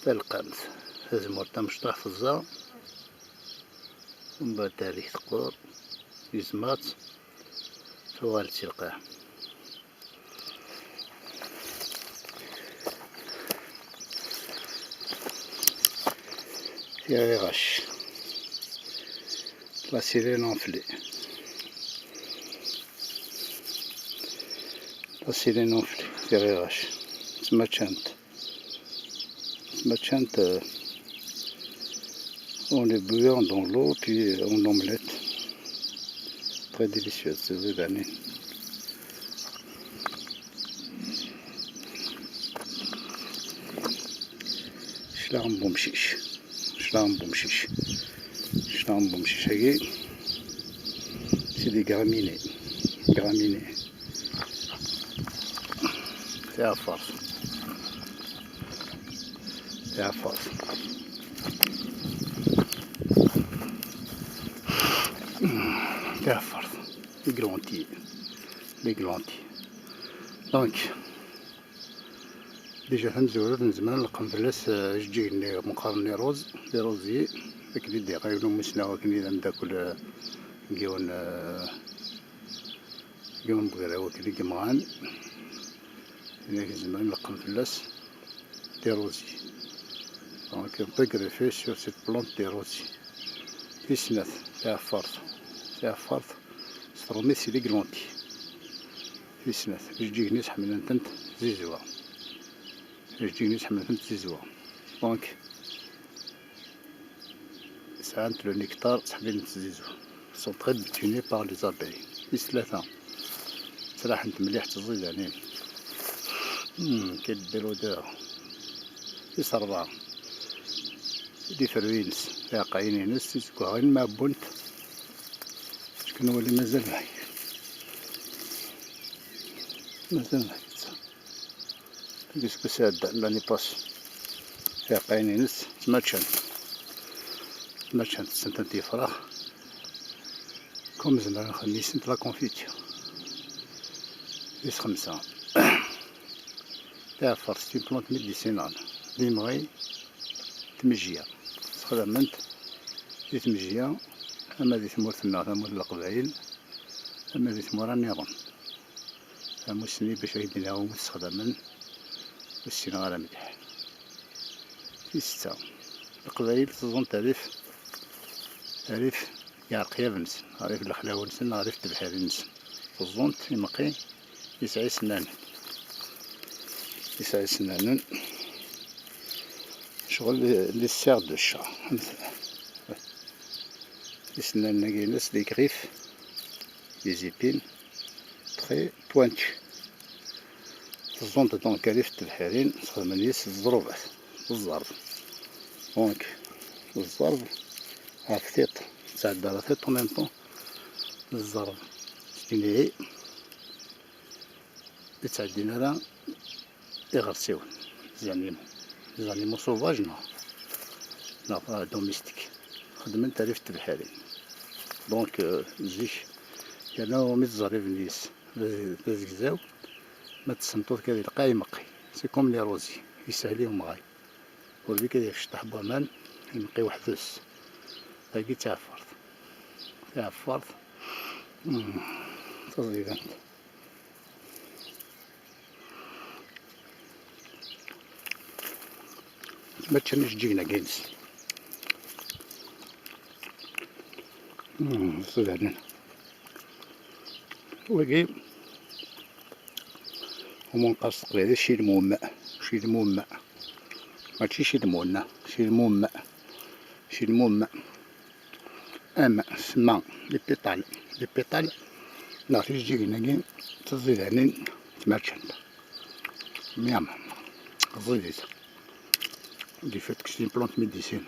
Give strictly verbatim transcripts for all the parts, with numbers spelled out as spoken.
Talqamt, tazemmurt tamecṭuḥt teẓẓa, mbeɛd terri teqqur, yezmer-tt, tuɣal d tilqaɛ. Tira iɣac. La sirène enflée. La sirène enflée, tira iɣac. Ttmaččant. Ttmaččant, euh, on les bouillon dans l'eau, puis, euh, on omelette. Très délicieuse, c'est vrai, Dani. Clair n bumcic. Clair n bumcic. Clair n bumcic-agi. C'est des graminées. Graminées. Tiɛeffert. Tiɛeffert. Tiɛeffert. L'églantier. L'églantier. Donc, déjà tamezwarut nezmer ad nleqqem fell-as, euh, ajeǧǧig-nni meqqar-nni rose, les rosiers, akken i d-yeqqar yiwen umusnaw, akken i d ameddakel, euh, n yiwen, euh, yiwen n wegraw akken i yemɣan, yenna-k nezmer ad nleqqem fell-as des rosiers. Donc, on peut greffer sur cette plante des rosiers. Tis snat, tiɛeffert. Tiɛeffert s tṛumit, c'est l'églantier. Tis snat, ijeǧǧigen-is ḥemmlen-tent tzizwa. Ijeǧǧigen-is ḥemmlen-tent tzizwa. Donc, sɛant le nectar, ttḥemmilent tzizwa. Sont très buttinés par les abeilles. Tis tlata, ttraḥent mliḥ, ttẓidanin. Hmm, quelle belle odeur. Tis ṛebɛa, tiferwin-ines, tiɛeqqayin-ines, tizeggaɣin ma ɛewwent. Akken wali mazal lḥi. Mazal lḥi. Deg useggas iɛeddan, l'année passée, tiɛeqqayin-ines ttmaččant. Ttmaččant, ssentent yefrax. Comme zemren ad xedmen yis-sent la confiture. Tis xemsa. Tiɛeffert, c'est une plante médicinale. D imɣi n tmejja. Ssexdamen-t di tmejja, ama di tmurt-nneɣ, tamurt n Leqbayel, ama di tmura nniḍen. Tamussni bac ad k-d-iniɣ umi t-ssexdamen, ur ssineɣ ara mliḥ. Tis setta, Leqbayel tteẓẓun-t rrif, rrif iɛeqyab-nsen, rrif lexlaw-nsen, rrif tebḥirin-nsen. Tteẓẓun-t imeqqi, yesɛa isennanen. Yesɛa isennanen. Ccɣel les serres de chat. Isennanen-agi-ines, des griffes, des épines très pointues. Tteẓẓun-t donc rrif n tebḥirin, ssexdamen yis-s ẓẓerbat, ẓẓerb. Donc, ẓẓerb ɣef tiṭ, tesɛedda ɣef tiṭ en même temps, ẓẓerb. C'est une haie. Ur ttɛeddin ara iɣersiwen, les animaux, les animaux sauvages neɣ, neɣ, euh, domestiques. Xeddmen-t rrif n tebḥirin. Donc, euh, zik, yerna umi teẓẓerribem yis-s d az-, d azegzaw, ma tessenṭuḍ kan di lqaɛ imeqqi. C'est comme les rosiers, yeshel i umɣay. Ur bik ad yecṭeḥ n waman, imeqqi weḥd-s. Tagi d tiɛeffert. Tiɛeffert, mm, taẓidant. Ma ččan ijeǧǧigen-agi-ines. Mm, ṣidanen. Wagi, umi neqqar s teqbaylit cilmum. Cilmum. Mačči cilmun, cilmum. Cilmum. Am, semma, les pétales. Les pétales, neɣ tijeǧǧigin-agi, d tiẓidanin ttmaččant. Miam, ẓidit. Du fait que c'est une plante médecine.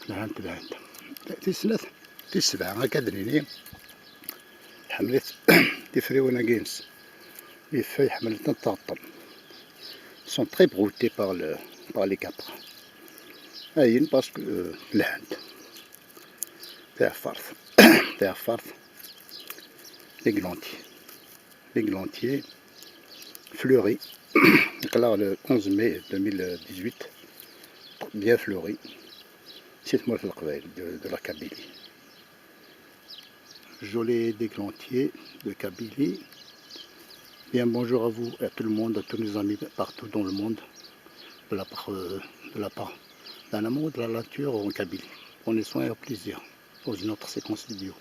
Lhant, lhant. Tis snat, tis sebɛa, akka ad nini, tḥemmel-it tifriwin-agi-ines. Les feuilles ḥemmlent ad tɣeṭṭen. Sont très broutées par le, par les capres. Ayen, parce que, euh, lhant. Tiɛeffert. Tiɛeffert. L'églantier. L'églantier fleuri. Aql-aɣ le onze mai deux mille dix-huit, bien fleuri, si tmurt n Leqbayel, de, de la Kabylie. Jolie d'Églanthier, de Kabylie. Bien bonjour à vous et à tout le monde, à tous nos amis partout dans le monde, de la part, euh, de la part d'un amour de la nature en Kabylie. Prenez soin et au plaisir dans une autre séquence vidéo.